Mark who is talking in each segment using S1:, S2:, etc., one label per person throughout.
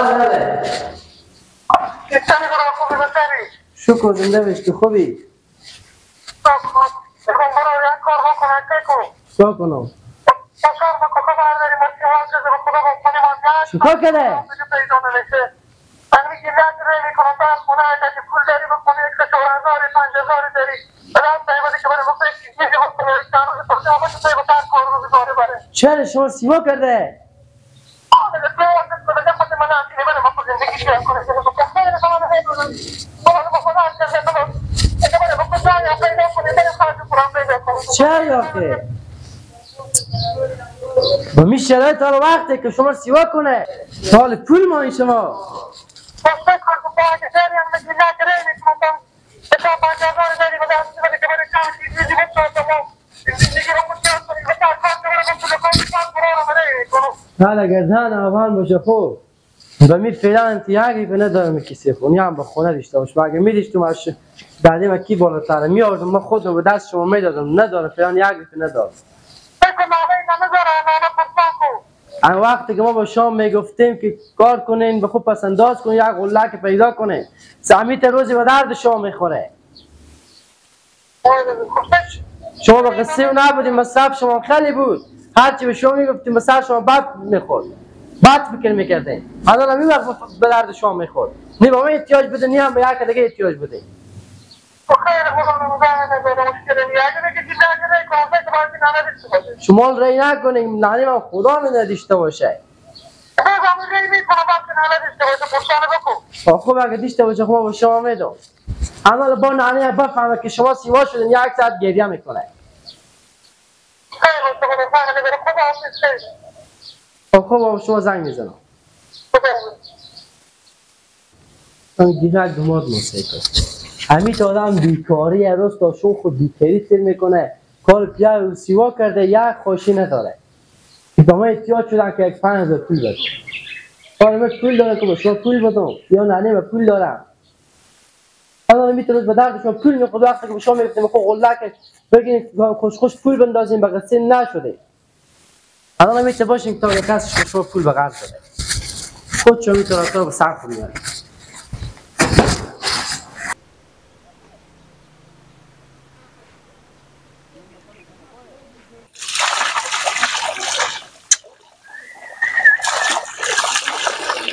S1: بله شکر زنده باشی تو خوبی؟ چیکار کنم؟ چیکار کرده؟ چرا شما سیما کرده؟ چرا آخه؟ با می شرایط حالا وقته که شما سیوا کنه حال پول ما این شما حالا گردن آبان باشه خوب با می فعلا انتیاقی به ندارم کسی خونی هم با خونه داشته باش اگه میدیش تو ماش بعدی ما کی بالاتر میآوردم ما خودم به دست شما میدادم ندارم فعلا یک ندارم. آن وقتی که ما با شام میگفتیم که کار کنین به خوب پس انداز کنین یک قله که پیدا کنین سمیت روزی به درد شما میخوره. شما به قصه نبودیم مصرف شما خیلی بود هرچی به شما میگفتیم مصرف شما بد میخورد بد فکر میکردین حالا همین وقت به درد شما میخورد نه به ما احتیاج بده نه هم به یک دیگه احتیاج بده. شما رای نکنیم نعنی من خدا می نداشته باشه. خب اگه داشته باشه خب با شما میدم. اما با نعنی بفهمه که شما سیوا شدین یک ساعت گریه میکنه. خب با شما زنگ میزنم. من دیگه دماغ موسیقی همین آدم بیکاری روز تا شون خود بیکاری تیر میکنه کار پیا سیوا کرده یک خوشی نداره به ما احتیاج شدن که یک 5000 پول بده. آره من پول دارم که به شما پول بدم یا نه من پول دارم. حالا میتونه به درد شما پول میخواد وقتی که به شما میگفتیم خب قلک بگین خوش خوش پول بندازیم به قصه نشده. الان میتونه باشین تا یک کس شما پول به قرض بده. خود شما میتونه تا به سر خود میاره.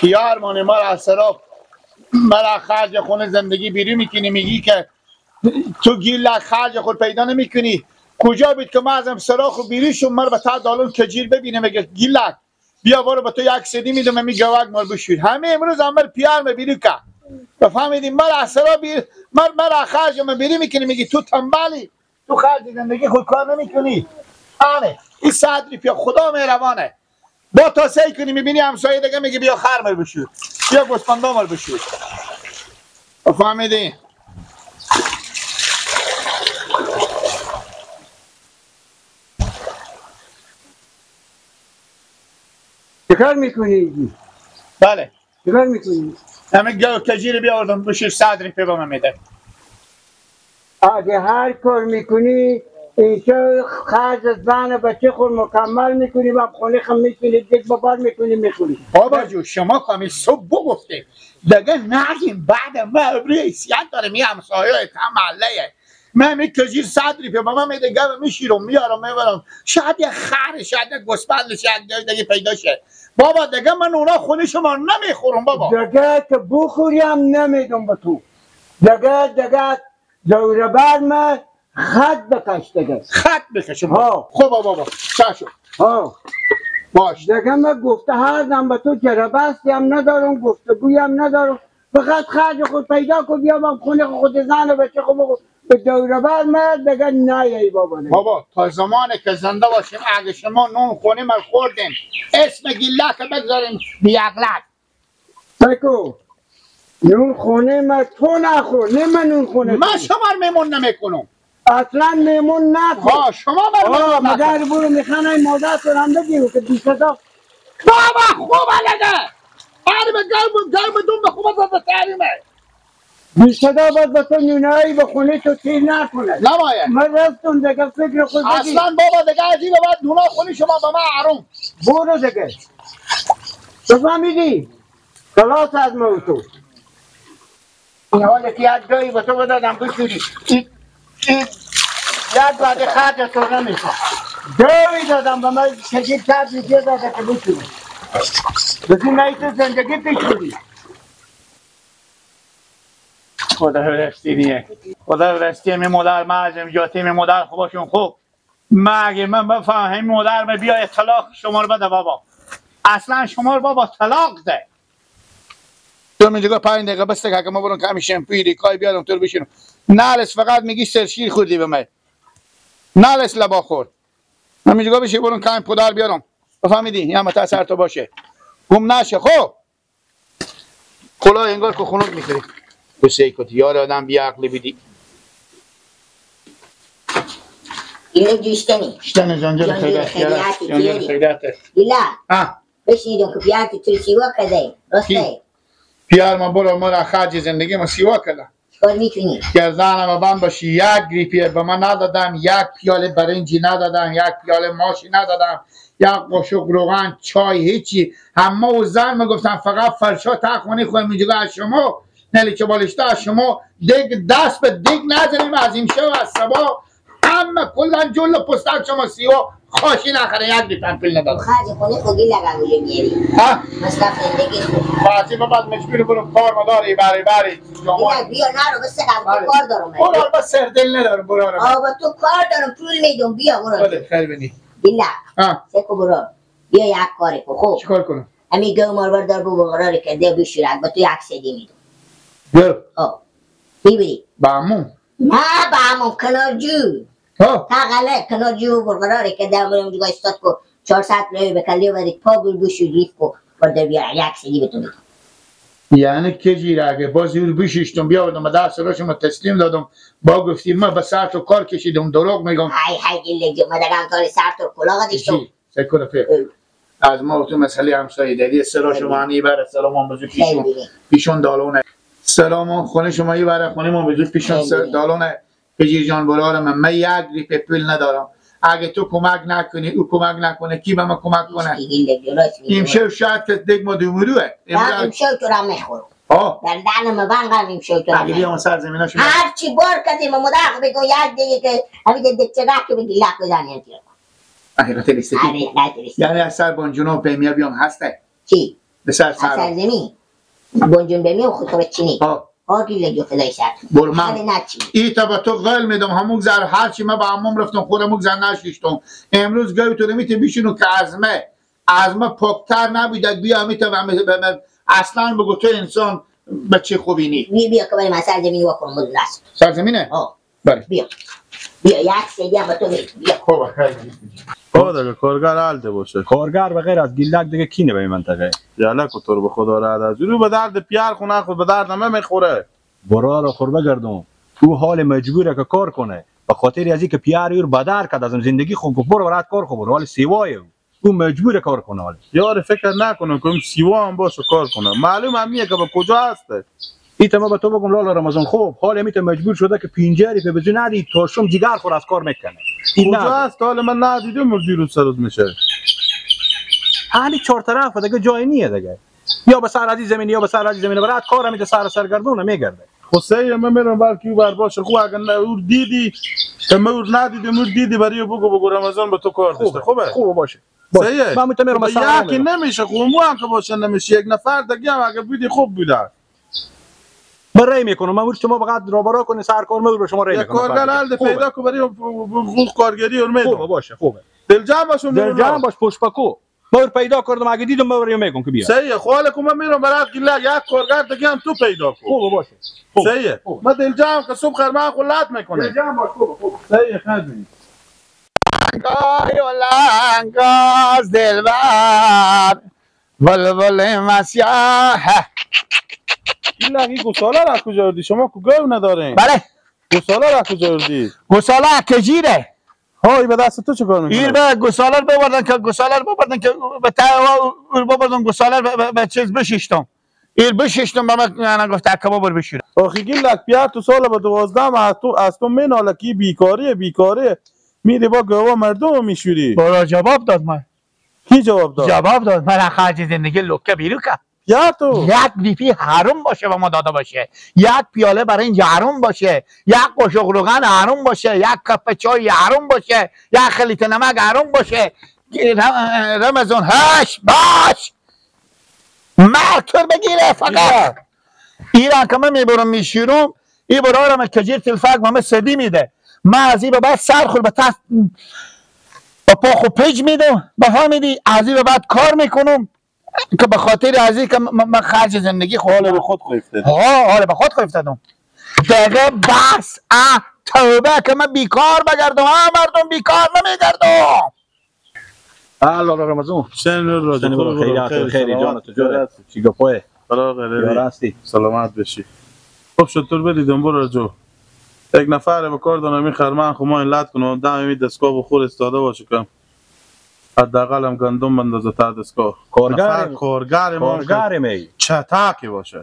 S2: یارمان ما را سراب مرا خرج خونه زندگی بیرون میکنی میگی که تو گیل خرج خود پیدا نمیکنی کجا بید که ما ازم سراخ و بیرون شم مرا به تا دالون کجیر ببینم میگه گیلک بیا برو به تو یک سدی میدم میگه گواک مال بشور همه امروز عمل پیار می بیرون که بفهمیدی مرا سراب مرا خرج من بیرون میکنی میگی تو تنبلی تو خرج زندگی خود کار نمیکنی آنه این صدری پیا خدا مهربانه با تا سعی کنی میبینی همسایه دیگه میگه بیا خر مال بشور بیا گوسفندا مال بشور فهمیدی؟
S3: چیکار میکنی؟
S2: بله
S3: چیکار میکنی؟
S2: همه گاو کجیر بیاوردم بشور صدری پی به من میده.
S3: اگه هر کار میکنی اینجا خرج زن بچه خود مکمل میکنی و خونه خم میشونی یک بار میکنی میخوری.
S2: بابا جو شما کامی صبح بگفته دیگه نگیم بعد ما ابری حیثیت داره می همسایه تا محله من می کجیر صدری پی بابا میده گاو میشیرم میارم میبرم شاید یه خر شاید یه گوسفند شاید دیگه پیدا شه بابا دیگه من اونا خونه شما نمیخورم بابا
S3: دیگه که بخوری هم نمیدم به تو دیگه دوره بعد من خط بکش دیگه
S2: خط بکشم ها خب بابا چشم
S3: ها
S2: باش
S3: دیگه من گفته هردم به تو جربستی هم ندارم گفتگویی هم ندارم فقط خرج خود پیدا کن بیا با خونه خود زن و بچه خود بخور به دوره بعد من دیگه نه بابا نه.
S2: بابا تا زمانی که زنده باشیم اگه شما نون خونه من خوردیم اسم گیلک بگذاریم بیعقلک
S3: بگو نون خونه من تو نخور نه من نون خونه
S2: من شما رو میمون نمیکنم
S3: اصلا میمون نکن
S2: ها شما بر میمون نکن
S3: مگر برو میخوان این مادر تو هم بگیرو که بیصدا
S2: بابا خوب علده آره به گرم گرم دوم به خوب از تحریمه
S3: بیصدا باید به تو نونهایی به خونه تو تیر نکنه
S2: نباید
S3: من رفتم دیگه فکر خود بگیر
S2: اصلا بابا دیگه از این به بعد نونا خونه شما به من حروم
S3: برو دیگه بفهمیدی؟ خلاص از ما تو این حالی که یک جایی به تو بدادم بشوری یک بعد خرج تو نمیخواه دوی دادم به من شکل ترسی که داده که بشوری بسی نه تو زندگی بشوری.
S2: خدا رستی نیه، خدا رستی می مادر معظم جاتی می مادر خوباشون خوب. مگه من بفهم این مادر می بیا طلاق شما رو بده بابا، اصلا شما رو بابا طلاق ده. تو میگه 5 دقیقه بس که ما برون کمی شامپوی ریکای بیارم تو رو بشینم. نالس فقط میگی سرشیر خوردی به من، نالس لبا خورد. من میگه بشی برون کمی پودر بیارم، بفهمیدی؟ یا متا سر تو باشه گم نشه. خب کلا انگار که خنک میخوری. بسی کت یار آدم بی عقلی بیدی.
S4: اینو جوشتنی
S2: شتن جنجال خیرات جنجال خیرات.
S4: گیلا بشینیدم که پیار تو سیوا کرده راسته.
S2: پیار ما برو ما را خرج زندگی ما سیوا کرده.
S4: چیکار میکنی؟
S2: گردنم بند باشی. یک گریپی به من ندادم، یک پیاله برنجی ندادم، یک پیاله ماشی ندادم، یک قاشق روغن چای هیچی. همه و زن میگفتن فقط فرشا تا خونه خود میجگه از شما نلی چه بالشته از شما دیگ دست به دیگ نزنیم از این شب از صبح همه کلا جل پستک شما سیوا خاشی نخره یک دیپن پول ندادم.
S4: خرج خونه خوگی لگا میاری.
S2: ها؟
S4: مصرف زندگی خوب.
S2: بازی بعد مجبور برو کار مداری بری بری.
S4: بیا نرو بس کار دارم.
S2: برو بس سردل ندارم برو.
S4: آ با تو کار دارم پول میدم بیا برو.
S2: بله خیر بینی.
S4: بیلا. سکو برو. بیا یک کاری کن خب.
S2: چیکار کنم؟
S4: امی گو مار بردار بو قرار کرده بشورک با تو یک سدی میدم.
S2: گو.
S4: آ. میبری.
S2: با عمو.
S4: نه با عمو کنار جو.
S2: ها.
S4: تا غلط کنار جو برقرار کرده برم جگاه استاد کو 400 لوی به کلی ورد پا گل بشو ریف کو بردار بیا یک سدی به تو میدم.
S2: یعنی که جیره اگه باز یور بشیشتم بیاوردم دست روشم تسلیم دادم با گفتیم من به سر تو کار کشیدم دروغ میگم.
S4: های های گله جو من دگم تاری سر تو کلاغ دیشتم.
S2: سکو رفیق از ما تو مسئله همسایه داری سرا شما بره سلام بزرگ پیشون پیشون دالونه سلام خونه شما بره خونه ما بزرگ پیشون دالونه پجیر جان برارم من یک ریپ پول ندارم. اگه تو کمک نکنی او کمک نکنه کی به ما کمک کنه؟ امشب شاید که دیگ ما دومروه.
S4: امشب تو را میخورم. در دهن ما بنگم امشب تو را.
S2: اگه بیام سر زمیناشو
S4: هر چی بار کردیم مدرق بگو یک دیگه که همین دکچه که بگی لک بزنی تیر.
S2: حقیقت نیست. یعنی از سر بانجونو پیمیا بیام هسته.
S4: چی؟
S2: به سر سر
S4: زمین. بانجون بمیام خود خود چینی.
S2: برو من ای تا با تو قول میدم همون زر هرچی من با عموم رفتم خودم زر نشیشتم امروز گوی تو نمیتونی بیشونو که ازمه پاکتر نبود بیا میتونم اصلا بگو تو انسان بچه خوبی نی.
S4: بیا که بریم سر زمین وکنم بدون دست
S2: سر زمینه؟ بله
S4: بیا بیا یک سیدی هم با تو بیا.
S2: خوبه خیلی
S5: خب دیگه کارگر حالته باشه.
S6: کارگر به غیر از گیلک دیگه کی نه به این منطقه؟
S5: یالک تو رو به خدا رد از رو به درد پیار خونه خود به درد همه میخوره.
S6: برا رو خور بگردم او حال مجبوره که کار کنه به خاطر از اینکه پیار یور بدر کرد از زندگی خود گفت برو برات کار خو برو حال سیوای او مجبوره کار کنه حال.
S5: یار فکر نکنم که سیوا هم باشه کار کنه. معلوم هم نیه که به کجا هسته.
S6: ایت ما به تو بگم لالا رمضان خوب حال میته مجبور شده که پینجری به بزن ندی تا شم جگر خور از کار میکنه.
S5: کجا است حال من ندیدم دیروز سر روز میشه.
S6: حالی چهار طرف دیگه جای نیه دیگه. یا به سر عزیز زمین یا به سر عزیز زمین برات کار میده سر سرگردون میگرده.
S5: خب من میرم بلکه بر باشه خب اگه اور دیدی که من اور ندیدم اور دیدی برای بگو رمضان به تو کار داشته. خوبه
S6: خوبه باشه.
S5: صحیح.
S6: من میرم سر
S5: یکی نمیشه خب مو هم که باشه نمیشه یک نفر دیگه هم اگه بودی خوب بوده.
S6: من رای میکنم من شما فقط رابرا کنی سر کار من به شما رای میکنم.
S5: کارگر حال پیدا کو برای کارگری اور میدم.
S6: خوبه باشه خوبه.
S5: دلجام باشم
S6: دلجام باش پشپکو من پیدا کردم اگه دیدم من برای میگم که بیا.
S5: صحیح خاله کو من میرم برات گله یک کارگر دیگه هم تو پیدا کو.
S6: خوبه باشه.
S5: صحیح من دلجام که صبح خیر من خلات میکنه.
S6: دلجام باش خوبه خوبه.
S5: صحیح خدمت.
S2: لنگای و لنگاز دلبر بلبل مسیح.
S5: این گوساله را کجا آوردی؟ شما کو گاو ندارین؟
S2: بله.
S5: گوساله را کجا آوردی؟
S2: گوساله کجیره.
S5: های به دست تو چه کار میکنه؟
S2: این به گوساله ببردن که گوساله ببردن که به تا ببردن گوساله به چیز بشیشتم. این بشیشتم به من گفت کباب بر بشیر.
S5: آخی گیلک پیار تو سال به 12 از تو مناله کی بیکاری بیکاری میری با گاوا مردم میشوری.
S2: برا جواب داد من.
S5: کی جواب داد؟
S2: جواب داد من خرج زندگی لوکه بیرو که.
S5: یا تو
S2: یک لیفی حروم باشه و ما داده باشه، یک پیاله برنج حروم باشه، یک قاشق روغن حروم باشه، یک کپ چای حروم باشه، یک خلیط نمک حروم باشه. رمضان هش باش مرگ تو بگیره فقط. ایران که من میبرم میشیرم ای برارم کجیر تلفاق من سدی میده، من از این به بعد سر خور به تخت با پا خو پیج میدم، بفهمیدی؟ از این به بعد کار میکنم که به خاطر از این که من خرج زندگی خود
S5: حال به خود خو
S2: حال به خود خو افتادم دیگه. بس توبه که من بیکار بگردم. مردم بیکار نمیگردم.
S6: الله رمضان خیر خیر جان تو جوره چی گپوه
S5: راستی سلامت بشی. خب شطور بدیدم برو جو یک نفر به کار دانم می خرمن خو ما این لط کنم دم می دستگاه بخور استاده باشه کم حداقل هم گندم بندازه تا دستگاه. کارگر ما کارگر می چتاکی باشه.